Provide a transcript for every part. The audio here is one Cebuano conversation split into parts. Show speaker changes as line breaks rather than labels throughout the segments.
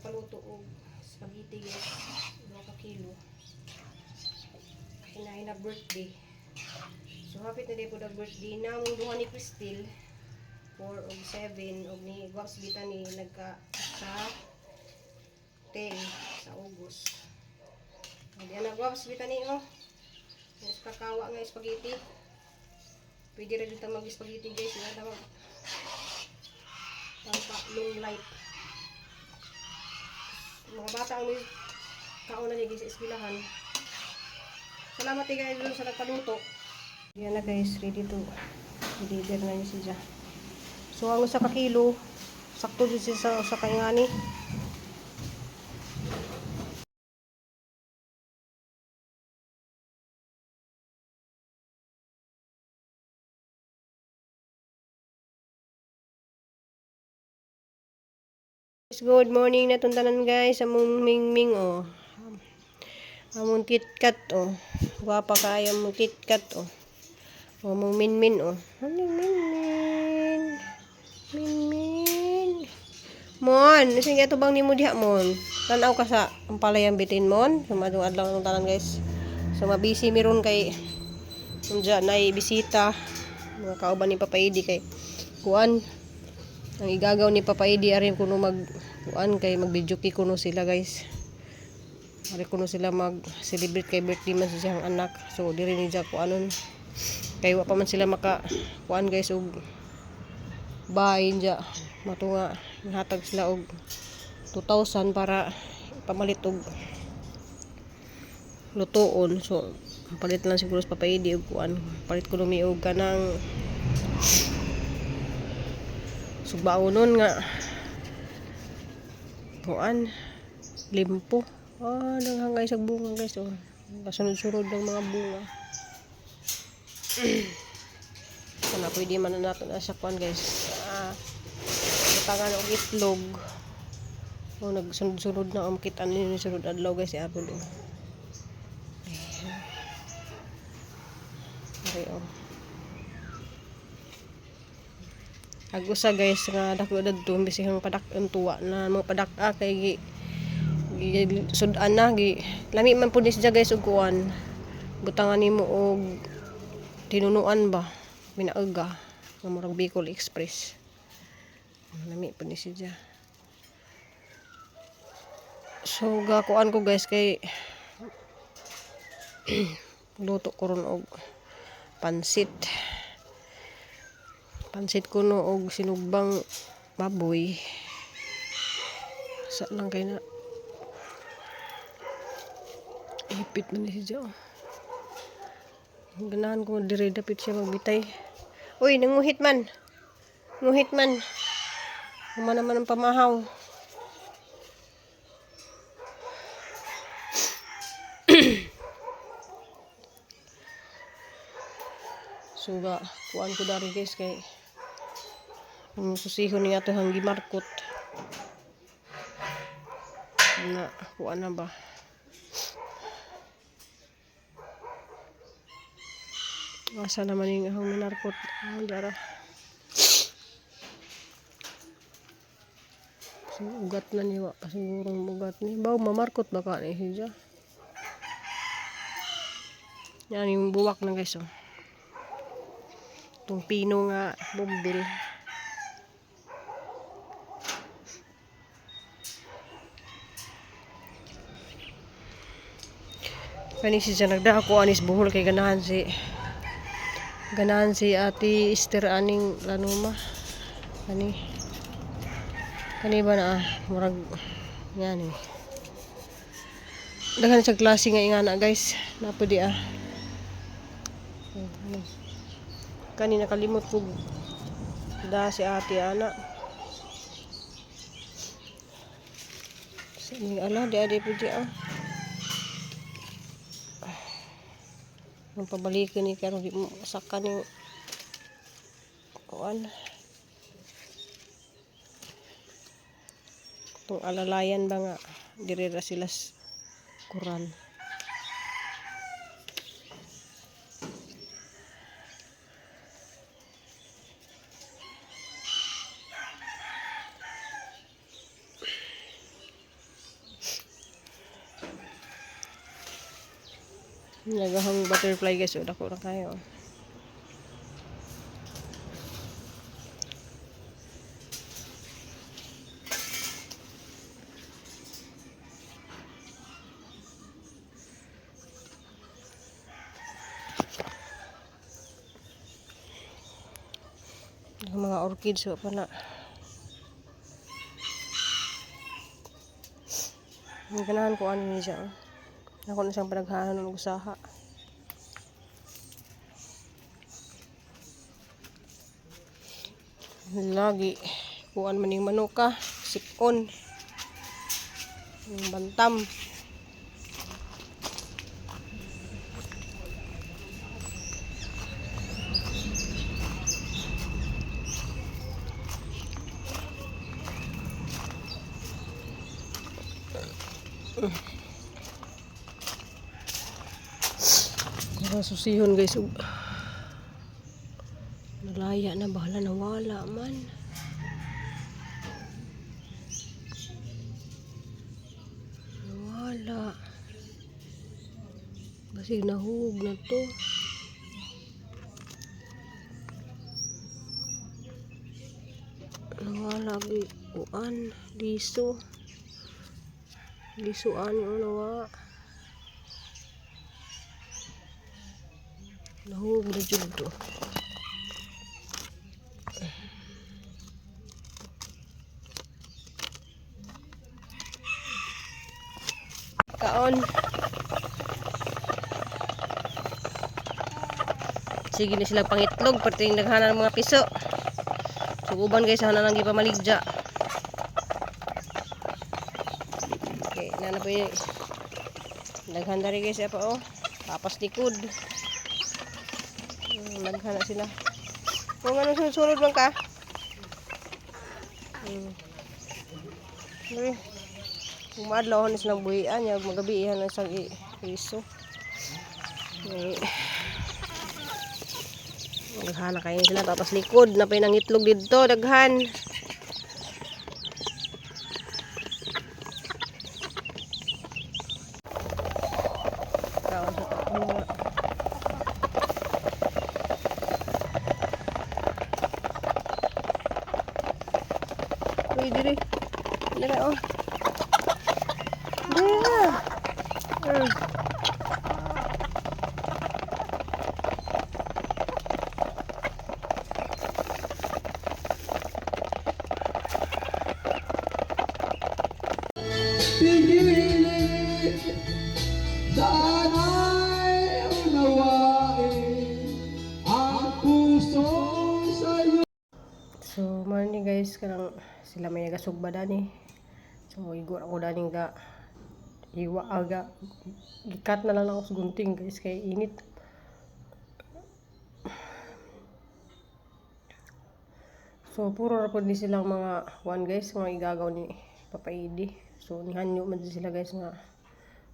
Nagpaluto og spaghetti, guys. 2 ka kilo. Kay na birthday. So hapit na di po ang birthday na mong duha ni Cristel. 4 og 7 og ni Guaps Bitani nagka sa 10 sa August. Hindi na Guaps Bitani, oh. Mas kakawa nga spaghetti. Pwede rin dito mag-spaghetti, guys. Nga tawag. Pampa long life. Mga bata ang may kaon na guys sa eskwelahan. Salamat eh, guys, dun sa nagpaluto. Yan na, guys, ready to deliver na niya siya. So ang 1 ka kilo, sakto jud siya sa usa ka ingani. Good morning na tuntanan, guys. Among Mingming, oh. Among KitKat, oh. Gwapa kaayo among KitKat, oh. Among Minmin, oh. Ano Minmin? Minmin. Mon, sige bang nimo diha, Mon? Tan-aw ka sa ang palayang bitin, Mon. Sumadong adlaw ng tanan, guys. So mabisi miron kay unja nay bisita mga kauban ni Papa Edi kay kuan ang igagaw ni Papa Edi arin kuno mag kuan kay mag-videoke kuno sila, guys. Ari kuno sila mag celebrate kay birthday man sa siyang anak. So diri ni siya kuanon kay wa pa man sila maka kuan, guys, og bahay dya mato nga hatag sila og 2,000 para pamalit og lutuon. So palit lang siguro sa Papa Edi og kuan, palit ko mi og kanang sugbaonon nga kuan, limpo. Ah, nanghangay sa bunga, guys, oh. Kasunod-sunod ng mga bunga. Sana pwede man na nato na sa kuan, guys, ah, butangan og itlog. Oh, nagsunod-sunod na ang kita ni sunod adlaw, guys, si apple, oh. Ayan. Okay, oh. Agusa, guys, nga dako dadto bisig ang padak ang tuwa na mga padak-a kay gi sud-an na gi lami man pud ni siya, guys, og kuan, butangan nimo og tinunuan ba pinauga nga murag Bicol Express. Lami pud ni siya. So gakuan ko, guys, kay luto ko ron og pansit, pansit kuno og sinugbang baboy sa lang kay na ipit man ni siya, oh. Ganahan ko dire dapit siya magbitay. Uy, nanguhit man. Nguhit man. Uma naman ang pamahaw. So ga kuan ko dari, guys, kay ang susihon niya ato hanggi markot na kuan na ba. Asa naman yung ahong minarkot? Ang dara. So, ugat na niwa pa siguro ang ugat ni. Baw, mamarkot ba ka ni siya? Yan yung buwak na, guys, oh. Itong pino nga bumbil. Kani siya nagdako anis buhol kay ganahan si Ate Esther aning lanuma. Kani. Kani ba na ah, murag yan eh. Daghan sa klase nga ingana, guys. Napo di ah. Oh, ano. Kani nakalimot ko da si Ate ana. Sa ning ala di adi pud di ah. Ang pabalikin ni karon di mo saka ni kuan. Itong alalayan ba nga diri ra sila kural. Nagahang butterfly, guys. O, dako na kayo. Ang mga orchids wa pa na. Ang ganahan ko ano ni siya, oh. Ako na siyang panaghahan ng usaha. Lagi kuan man yung manuka, sikon. Yung bantam. Para susihon, guys, ug nalaya na, bahala na, wala man. Wala. Basig nahug na to. Nawala gi kuan liso. Liso ani o nawa. Nahug na jud to. Kaon. Sige na sila pangitlog, pati yung naghanan ng mga piso. So uban, guys, hanan ang gipamaligya. Okay, nana po yung daghan dari, guys, apa oh. Tapas likod. Daghan na sila. Kung ano, sunod-sunod lang ka. Uy. Umadlaw na silang buhian, ya magabi na siyang iso. Okay. Daghan na kayo sila tapos likod na pa yung itlog dito, daghan. Kaon sa taon. Uy, diri. Diri oh. Diri na.
Pigilin. Sana'y unawain ang puso sa'yo.
So, morning, guys, kanang sila may nagasugba dani. So, igor ako dani ga iwa aga gikat na lang ako sa gunting, guys, kay init. So, puro ra pod ni silang mga kuan, guys, mga igagaw ni Papa Edi. So, nihanyo man din sila, guys, nga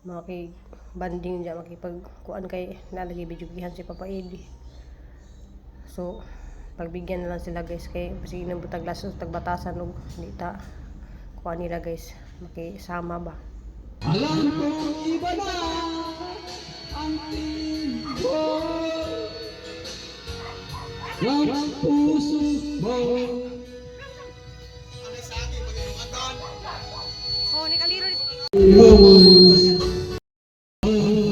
maki banding diya, makipag kuan kay nalagi bidyugihan si Papa Edi. So, pagbigyan na lang sila, guys, kay sige nang butag lasos tagbatasan og di ta kuan nila, guys, makisama ba.
Alam kong iba na ang tingin ko ng puso mo.
Oh, ni kaliro.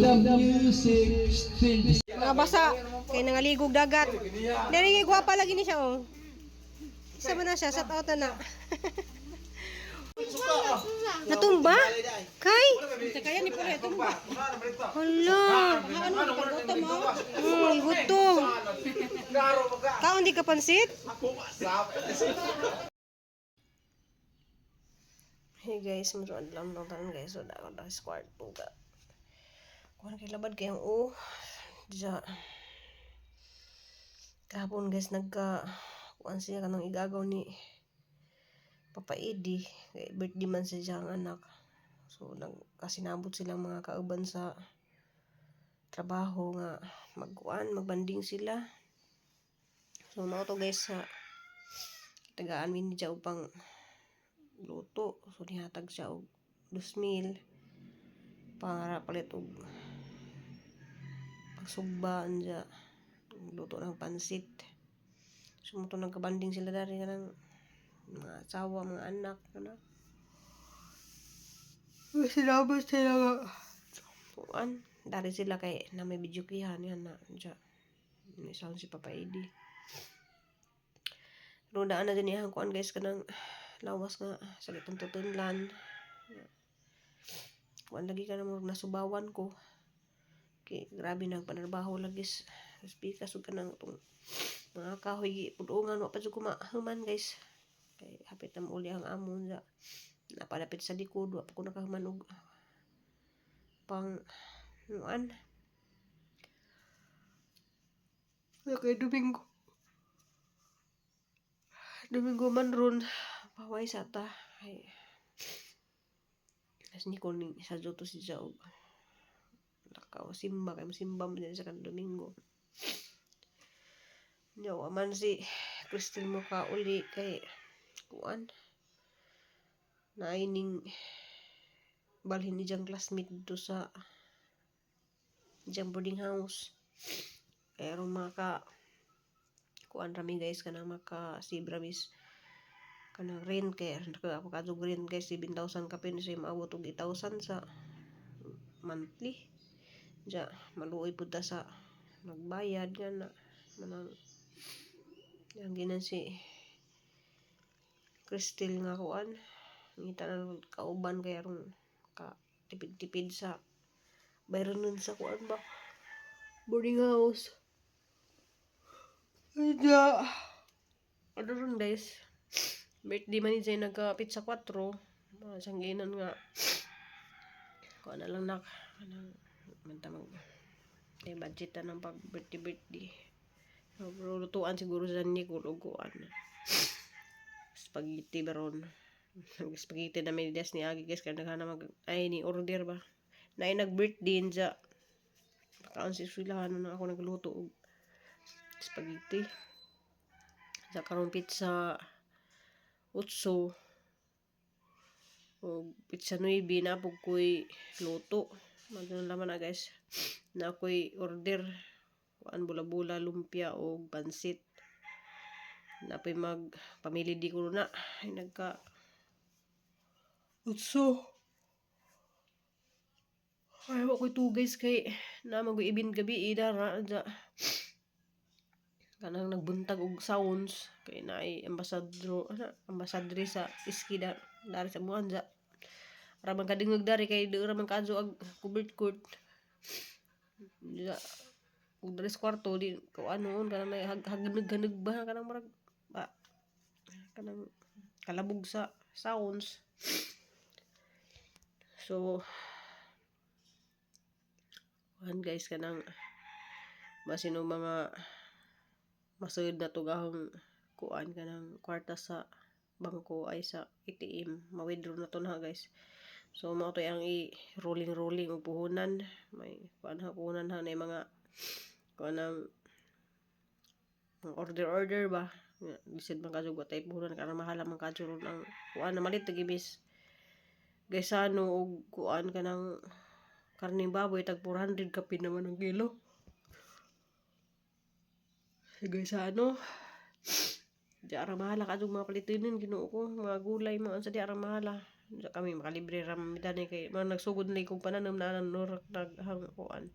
The music still
Mga basa kay nangaligog dagat. Diri kay gwapa lagi ni siya oh. Isa ba na siya? Shout out na na. Natumba? Kay? Kaya ni Pure tumba. Hala. Gutom. Kaon di ka pansit? Hey guys, masuod lang lang tanan, guys. So, ako na sa kwarto ga. Kuhan kay labad kayong o. Diya. Kahapon, guys, nagka kuan siya kanang igagaw ni Papa Eddie. Kay birthday man siya ang anak. So, nagkasinabot silang mga kauban sa trabaho nga magkuan, magbanding sila. So, mao to, guys, sa tagaan mi ni siya upang luto. So, nihatag siya og 2,000 para palit og Nagsugba anja luto ng pansit. So mo to nagkabanding sila dari kanang mga asawa, mga anak kana. Sinabi sila nga kuan, dari sila kay na may video kihan yan na anja. May sound si Papa Edi. Pero daan na din iyang kuan guys, kanang lawas nga sa gitong tutunlan. Kuan lagi ka na murag nasubawan ko. Kay grabe nang panarbaho lagi sa pikas ug kanang itong mga kahoy gi pudungan, wa pa jud ko mahuman guys. Kay hapit na mauli ang amo sa napalapit sa likod, wa pa ko nakahuman og pang nuan. Kay Domingo. Domingo man ron paway sa ta. Ay as ni ko ni sa joto si Jaog. Lakaw simba kay simba man din sa kan Domingo. Nya wa man si Crystal mo ka uli kay kuan. Naay ning balhin ni diyang classmate dito sa diyang boarding house. Kaya aron maka kuan rami guys, kanang maka save rami kanang rent, kay ako kadtog rent guys 7,000 kapin siya maabot og 8,000 sa monthly. Diya maluoy pud ta sa magbayad nga na manang yang ginan si Crystal nga kuan ngita na kauban kay aron ka tipid-tipid sa bayronon sa kuan ba, boarding house. Diya ano ron guys, birthday man ni Jay, nagka pizza 4 mga sangginan nga kuan na lang nak kanang manta mag kay budget na ng pag birthday birthday. Lutuan siguro sa ni og kuan, spaghetti baron. Spaghetti na may des ni Agi guys, kaya naghana mag ay ni order ba na nag birthday niya pakaon si sila ano na ako nagluto og spaghetti sa karon pizza 8 o pizza 9 na pug ko'y luto. Madto na laman na guys, na ako'y order kuan, bula-bula, lumpia o pansit. Napoy mag pamili di ko na ay nagka utso. Ay wa ko'y guys kay na mag ibin gabi idara dya kanang nagbuntag og sounds kay naay ambasadro ana ambasadre sa iski da dari sa muan dya ra man kadungog dari kay di ra man kaadyo ag covered court dya ug diri sa kwarto di ko anoon kanang hagnag-hanag ba kanang murag ba kanang kalabog sa sounds. So kuan guys, kanang basin og mga masud na tugahong kuan kanang kwarta sa bangko ay sa ATM, ma-withdraw na to na guys. So mao to ang i rolling rolling og puhunan, may kuan ha, puhunan ha, na mga kuan ang order order ba. Lisod man kadyo wa tay puhunan kanang mahal man kadyo ron ang kuan na malit gibis gaysano og kuan kanang karning baboy, tag 400 kapin naman ang kilo gaysano. Di ara mahala kadto mga palitinon, Ginoo ko, mga gulay mga unsa di ara mahala. Di kami makalibre ra mi dani kay mga nagsugod na kog pananom na nurak daghang kuan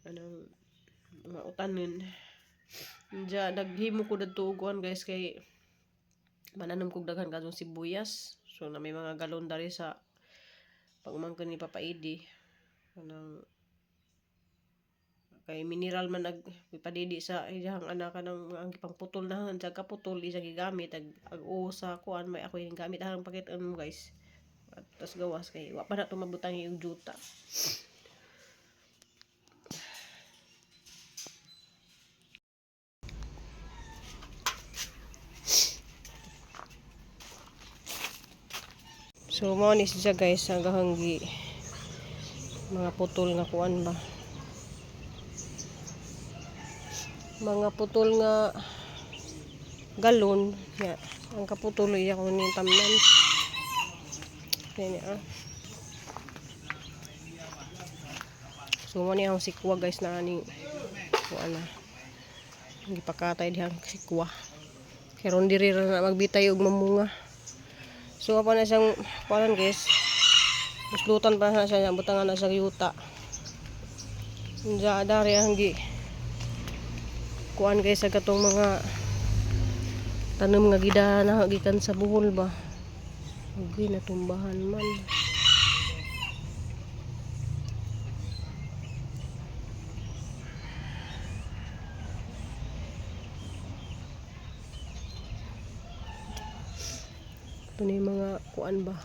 anang mga utanon. Diya naghimo ko dadto og kuan guys kay mananom kog daghan kadtong sibuyas. So na may mga galon dari sa pagumangkon ni Papa Edi kanang kay mineral man ag ipadidi sa iyang anak kanang ang gipangputol na han sa kaputol isa gigamit ag o sa kuan may ako yung gamit ang pakit mo guys. At tas gawas kay wa pa na to mabutang yung juta. So mao ni siya guys ang gahanggi mga putol nga kuan ba, mga putol nga galon nga ang kaputol iya ko ni tamnan kini ah. So mo ni ang sikwa, guys, na aning kuan na. Gipakatay diha ang sikwa. Karon diri ra na magbitay og mamunga. So apa na siyang kuan, guys. Buslutan pa na siya, butangan na siya yuta. Unja dari ang gi kuan, guys, sa katong mga tanom nga gidana gikan sa Bohol ba. Ugi natumbahan man. Ito na yung mga kuan ba.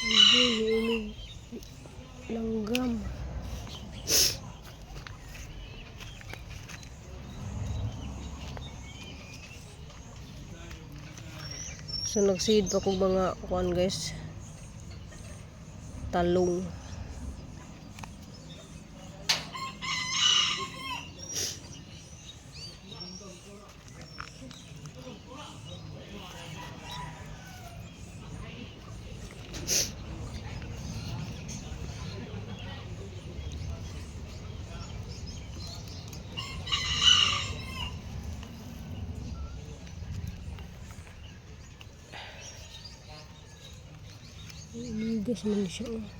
Ugi, inig langgam. So nagseed pa kog mga kuan, guys. Talong. Inigas man siya, oh.